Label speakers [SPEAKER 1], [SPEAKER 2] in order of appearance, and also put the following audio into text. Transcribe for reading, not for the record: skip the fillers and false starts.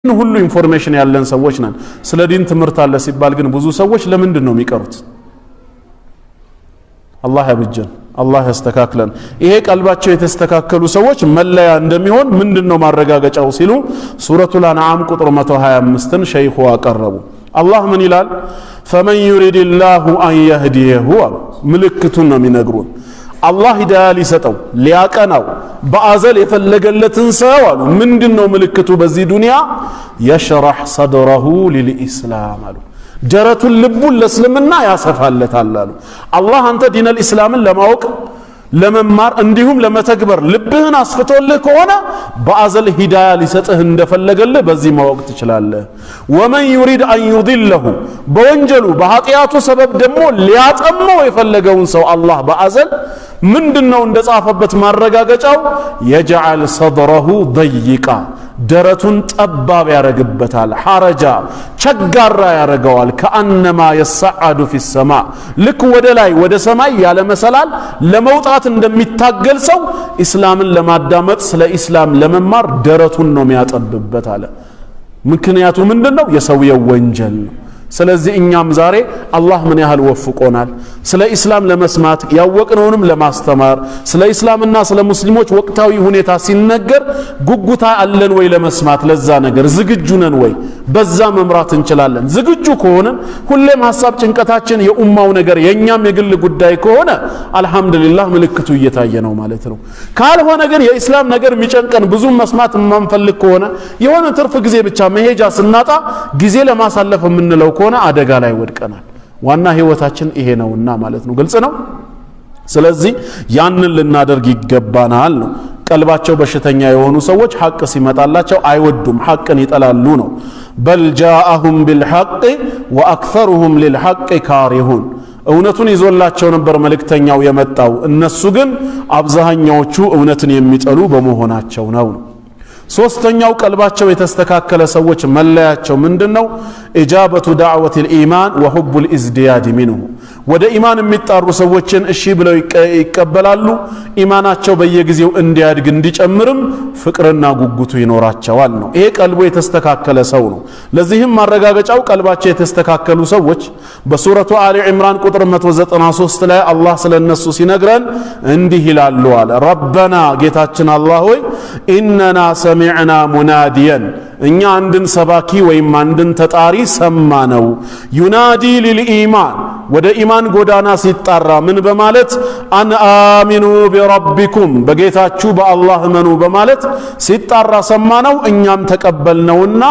[SPEAKER 1] ሁሉ information ያለን ሰዎች ነን። ስለ ዲን ትምህርት አለ ሲባል ግን ብዙ ሰዎች ለምንድን ነው የሚቀሩት? አላህ ያብጀን፣ አላህ ያስተካክለን። ይሄ ቀልባቸው የተስተካከሉ ሰዎች መለያ እንደሚሆን ምንድን ነው ማረጋገጫው ሲሉ ሱረቱል አንዓም ቁጥር 125ን ሸይኹ አቀረቡ። አላህ ምን ይላል? فمن يرد الله أن يهديه አሉ። ምልክቱን ነው የሚነግሩን። አላህ ሂዳያ ሊሰጠው ሊያቀናው በአዘል የፈለገለትን ሰው አሉ፣ ምንድን ነው ምልክቱ በዚህ ዱንያ? يشرح صدره للإسلام አሉ። ደረቱን ልቡን ለእስልምና ያሰፋለታል አሉ። አላህ አንተ ዲነል ኢስላምን ለማወቅ፣ ለመማር እንዲሁም ለመተግበር ልብህን አስፍቶልህ ከሆነ በአዘል ሂዳያ ሊሰጥህ እንደፈለገልህ በዚህ ማወቅ ትችላለህ። ومن يرد أن يضله፣ በወንጀሉ በኃጢአቱ ሰበብ ደግሞ ሊያጠመው የፈለገውን ሰው አላህ በአዘል ምንድነው እንደጻፈበት ማረጋገጫው? يجعل صدره ضيقا፣ ደረቱን ጠባብ ያረግበታል። حرجا፣ ቸጋራ ያረገዋል። كأنما يصعد في السماء፣ ልክ ወደ ላይ ወደ ሰማይ ያለ መሰላል ለመውጣት እንደሚታገል ሰው ኢስላምን ለማዳመጥ፣ ስለ ኢስላም ለመማር ደረቱን ነው የሚያጠብበት አለ። ምክንያቱ ምንድነው? የሰውየው ወንጀል ነው። ስለዚህ እኛም ዛሬ አላህ ምን ያህል ወፍቆናል? ስለ ኢስላም ለመስማት፣ ያወቅነውንም ለማስተማር፣ ስለ ኢስላምና ስለ ሙስሊሞች ወቅታዊ ሁኔታ ሲነገር ጉጉታ አለን ወይ? ለመስማት ለዛ ነገር ዝግጁ ነን ወይ? በዛ መምራት እንችላለን። ዝግጁ ከሆንን፣ ሁሌም ሐሳብ ጭንቀታችን የኡማው ነገር የእኛም የግል ጉዳይ ከሆነ አልሐምዱሊላህ ምልክቱ እየታየ ነው ማለት ነው። ካልሆነ ግን የኢስላም ነገር የሚጨንቀን፣ ብዙም መስማት የማንፈልግ ከሆነ፣ የሆነ ትርፍ ጊዜ ብቻ መሄጃ ስናጣ ጊዜ ለማሳለፍ የምንለው ከሆነ አደጋ ላይ ወድቀናል። ዋና ህይወታችን ይሄ ነውና ማለት ነው። ግልጽ ነው። ስለዚህ ያንን ልናደርግ ይገባናል ነው። ቀልባቸው በሽተኛ የሆኑ ሰዎች ሐቅ ሲመጣላቸው አይወዱም፣ ሐቅን ይጠላሉ ነው። بل جاءهم بالحق وأكثرهم للحق كارهون። እውነቱን ይዞላቸው ነበር መልእክተኛው የመጣው፣ እነሱ ግን አብዛኛዎቹ እውነትን የሚጠሉ በመሆናቸው ነው። ሶስተኛው ቀልባቸው የተስተካከለ ሰዎች መለያቸው ምንድን ነው? إجابة دعوة الإيمان وحب الازدياد منه። ወደ ኢማን የሚጣሩ ሰዎችን እሺ ብለው ይቀበላሉ። ኢማናቸው በየጊዜው እንዲያድግ እንዲጨምርም ፍቅርና ጉጉቱ ይኖራቸዋል ነው። ይሄ ቀልቡ የተስተካከለ ሰው ነው። ለዚህም ማረጋገጫው ቀልባቸው የተስተካከሉ ሰዎች በሱረቱ አሊ ዕምራን ቁጥር 193 ላይ አላህ ስለ እነሱ ሲነግረን እንዲህ ይላሉ አለ። ربنا፣ ጌታችን አላህ ሆይ፣ إننا سمعنا مناديا፣ እኛ አንድን ሰባኪ ወይም አንድን ተጣሪ ሰማነው። ينادي للإيمان፣ ወደ ኢማን ጎዳና ሲጣራ ምን በማለት? أن آمنوا بربكم፣ በጌታችሁ በአላህ እመኑ በማለት ሲጣራ ሰማነው፣ እኛም ተቀበልነውና